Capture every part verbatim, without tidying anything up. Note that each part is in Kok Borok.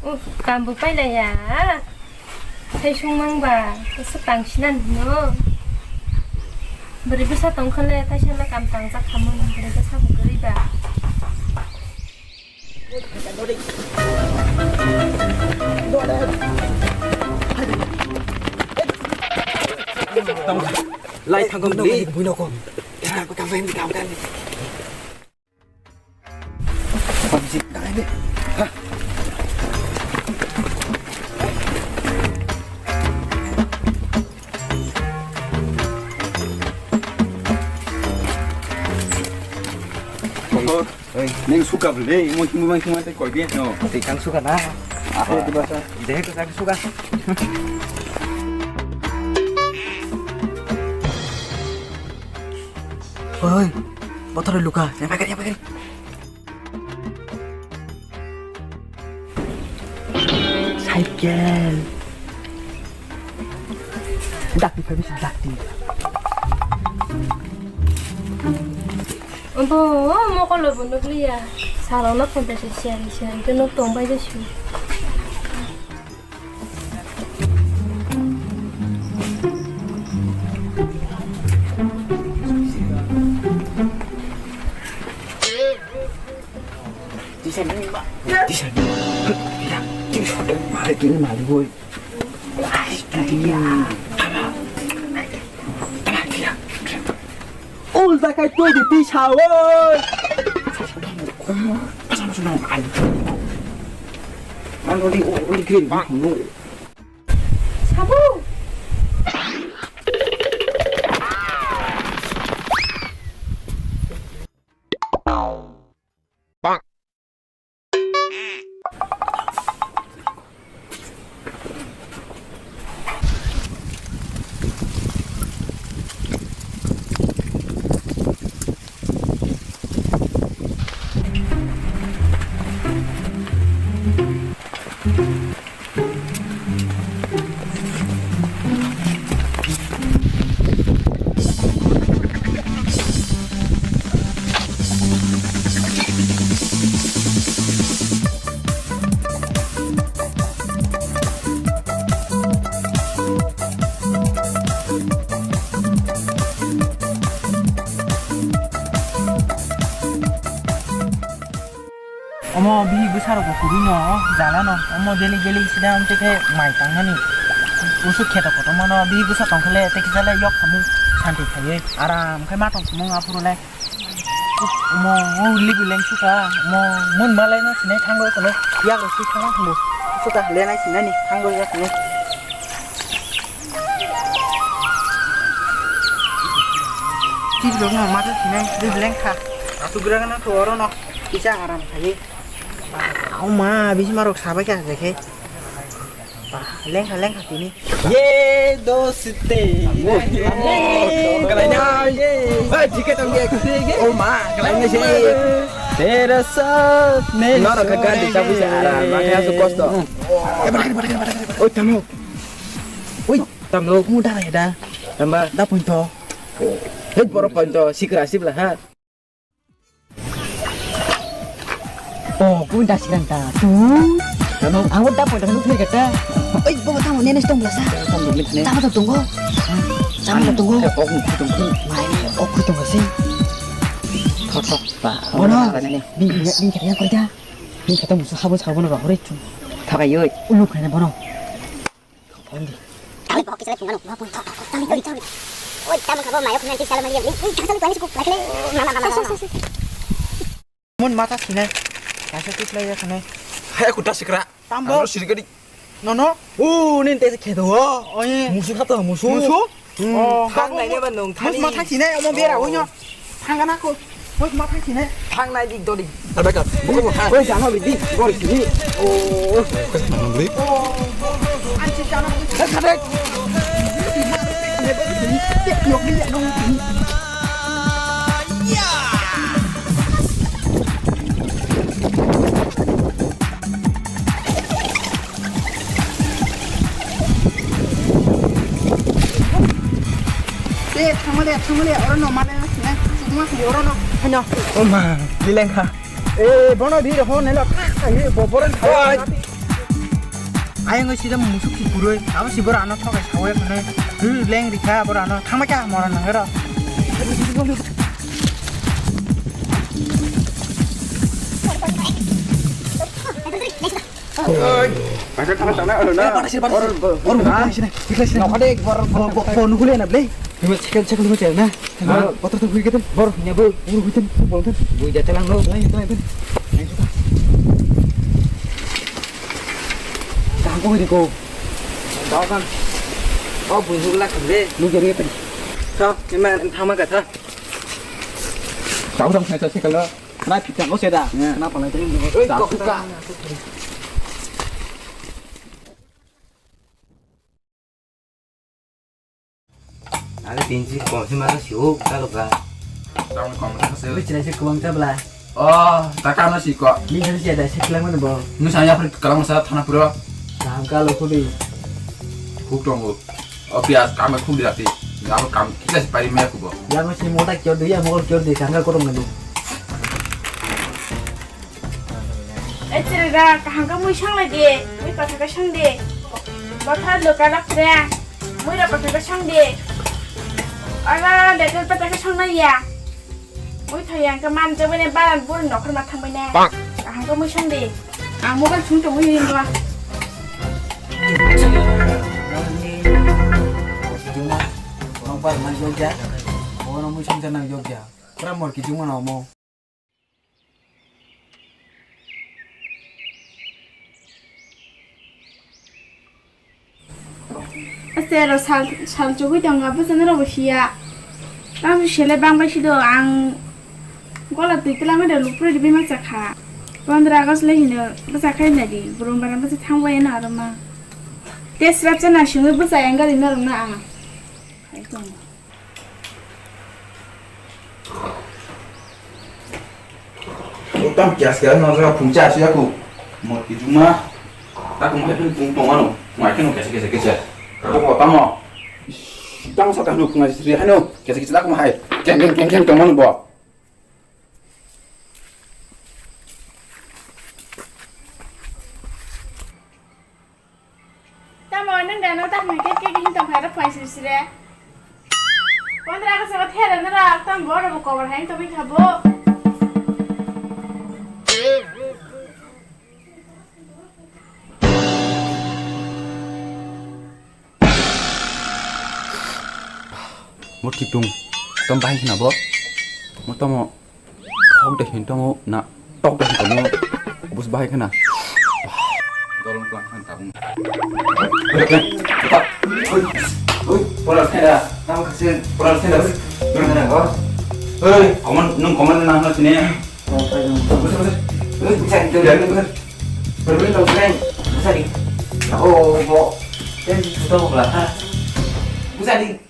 Uff, kambo pailaya. Sai sungmang ba, kisa tangsinan hino. Bwrwi bwsa tongkhole, taisa le kam tangjak khamung, bwrwi bwsa bo kwrwi ba. Lai thangkong bini. Buino ko. Kam, kam, kam, kam, kam. Oi, neng suka bele, mo mo mo mo tei koi dia. No, tei kang suka na. Ah, di basa. Deh ko kang suka. Oi, motor luka. Yang pakai, yang pakai. Cycle. Dakti, permission, dakti. Obo, mokolo bo nukliya. Salona phone ta se siyan, siyan, ke nok tong bai jesu. Tisa ni ba. Tisa ni. Tisa. Tisa. Mari tu ni mari boy. Ai, tisa. Tama. Tama, tisa. Ulta kai tu di tisa, oi. Pasal musuh nong, ai. Anu di, oi, oi, green, bang, no. Sabu. Omo bihik bwsarok bo kwrwi no jala no, omo daily daily sida amtwi khe mai tangnani. Usuk kheto kotorma no bihik bwsa tongkhe le tei kisa le yok samung santi khaiwi aram khe ma tong samung aphuru le. Omo o libi leng suka, omo mun malai no sinai thango kono yak rok sui thangma thango. Suka le nai sinani thango yak no. Chip rok no mata sinai libi leng kha. Atu gra na to oro no kisa aram khaiwi. Au ma, bisi marok sabai kha je khe. Ba, lengkha, lengkha tini. Ye doste. Kalai na. Ba, jike tong ye. O ma, kalai na se. Tera saath mein. Noro ka gandi chabu se ara, ma khe asu kosto. Oi, tamo. Oi, tamo, mu da ya da. Tamba. Da punto. Hei, boro punto, sikra sibla ha. Oh, kun da sikrang ta. Tu. Tamo. Ang da pon da nuk thir kata. Oi, bo tamo nene stong biasa. Tamo nuk thir. Tamo to tunggu. Tamo to tunggu. Eh, ok, ok, tunggu. Mai, ok, tunggu sih. Thot, thot, pa. Bono. Ni, ni, ni kata yang kerja. Ni kata musuh habis habis no rohore tu. Thakai yoi. Uluk kena bono. Kali pok kisah tinggal lu, gua pun tok tok tok, cari cari cari. Oi, tamu kabo mayo kena kisah lama dia. Ini jangan cari banyak cukup lagi. Mama mama mama. Mun mata sini. Kasih tu play ya kena. Hai aku das kera. Tambah. Anu sini kadi. No no. Uh, ni teh khedo. Oh, eh. Musuh kata musuh. Musuh? Hmm. Oh, thang nai ne ba nung thani. Mus ma thang sine, omo bera, oh, oinyo. Thang gana ko. Mus ma thang sine. Thang nai dik dori. Abeka. Oi, jano bidi, bor sini. Oh. Nungri. Oh. Anchi jano. Khadek. Yok ni ya nung. Eh, thangmale, thangmale, oro no male na sina, sukma sini oro no. Hanya. O ma, lileng kha. Eh, bono di ho nelo kha kha ye bo boran kha. Oi. Ayang sida musuk si puroi, abo si bora ano thokai sawe khone. Leng rikha bora ano thangma kya mora nangero. Oi, pakai tangan tangan anu na. Pakai sini, pakai sini. Oro, oro, oro, sini, sini, sini. Nokade bor bor bor nukule na blei. Hima sekal sekal hima cel na. Bor kotor tu hui ketan. Bor nya bor bor hui tan bor tan. Bui jate lang lo. Lai tan tan. Kaham ko hui ko. Tau kan. Oh bui hui la kan le. Lu jari tan. Tau, hima thama ka tha. Tau tang sekal sekal. Na pita ko seda. Na palai tadi. Oi, kok ka. Ada tinsi kok si mana si uk kalau ka. Tang kong sa se. Oi, cina si kong sa bla. Oh, takam na si kok. Ni kan si ada si kelang mana bo. Nu saya per kelang sa thana pura. Tang kalau kudi. Huk tong huk. O pias kam khum di ati. Gam kam kita si pari me kubo. Ya mo si mota kyor di, ya mo kyor di, kanga korong nani. Echere da kaham ka mui sang lai di, mui patha ka sang di. Botha lo ka lak re. Mui ra patha ka sang di. Ala de ka patha ka sang na ya. Mui thai yang ka man jabo ne ba bur nokhor ma thang ne. Kaham ka mui sang di. Ang mobile sung tong mui ring ba. Orang par man jogja. Orang mui sang nang jogja. Pura mor ki jung mana mo. Aste ro sal sal chugui tongo, bwsano rok bo siya. Tamo sele bang bai sido ang gola twi twlangwi da lupre di bima chakha. Pondra August le hino bwsa khai nadi, burum bara bwsa thang bai no aro ma. Te srap cha na singwi bwsa yang gari no rok na ang. Tam kias kias no jaga phung cha siya ku. Mo ki juma. Ta ku mai phung tong ano. Mai keno kese kese kese. Ko ko tamo. Tamo sa ka no phung sri hano. Kese kese la ku mai. Keng keng keng keng tong ano bo. Tamo nwng da no tak mai ke ke hin tong phai rok phai sri sri. Pondra August o thera na rak tam bo ro ko bar hai to bi khabo. Mo kitung. Tam bahai khna bo. Mo tamo. Thok de hin tamo na. Tok de hin tamo. Bus bahai khna. Dolong tlang khan tabung. Oi, oi, pura thera. Tamo kasi pura thera. Pura thera ko. Oi, komon nung komon na na sini. Bus bus. Oi, bisa itu dari bus. Berbeda dong, Frank. Bisa di. Oh, bo. Kan sudah mau belakang. Bisa di.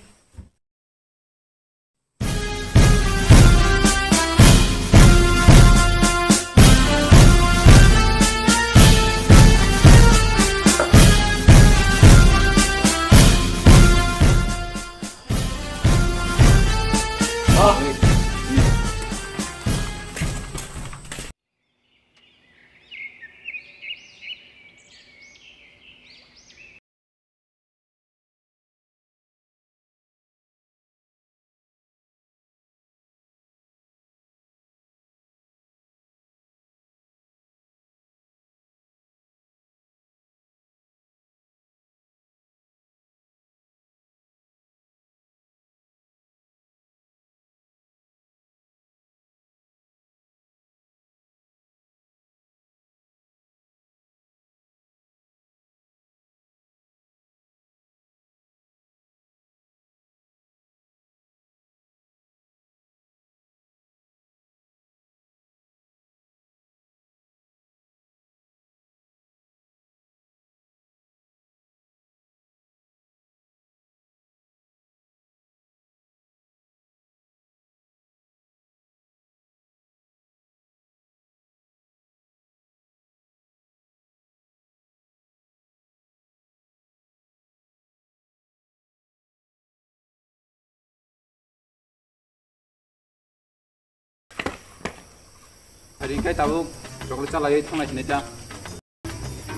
Ringkai tabuk chocolate chalai thanglai sinai ta.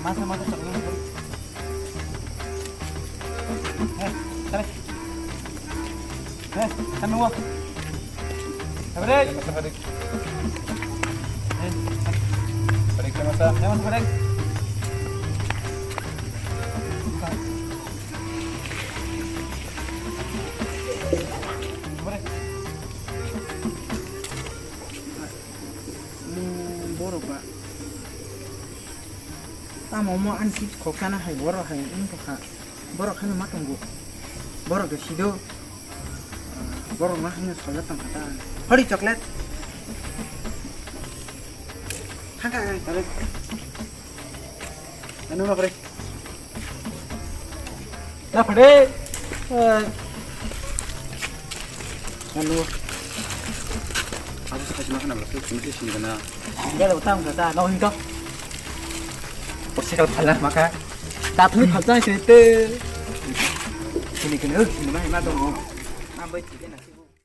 Masa masa chocolate. Eh, tara. Eh, tara nunggu. Sabar deh. Eh, tara. Tara, tara, tara. Sabar deh. Hmm, borok ba. Tamo mo ani sik khoksa na hai borok hai wng tongkha. Borok haino ma tongo. Borok de sido. Borok ma haino soja tongkha ta. Hori chocolate. Thangka ang tare. Ano na pare. Na pare. Ano. Aku sa kasi makan apa sih? Mesti sini kena. Enggak ada utang kata. No hingko. Porsi kalau pala maka. Tapi kata sih itu. Sini kena. Sini mah mah dong. Nambai tiga nasi.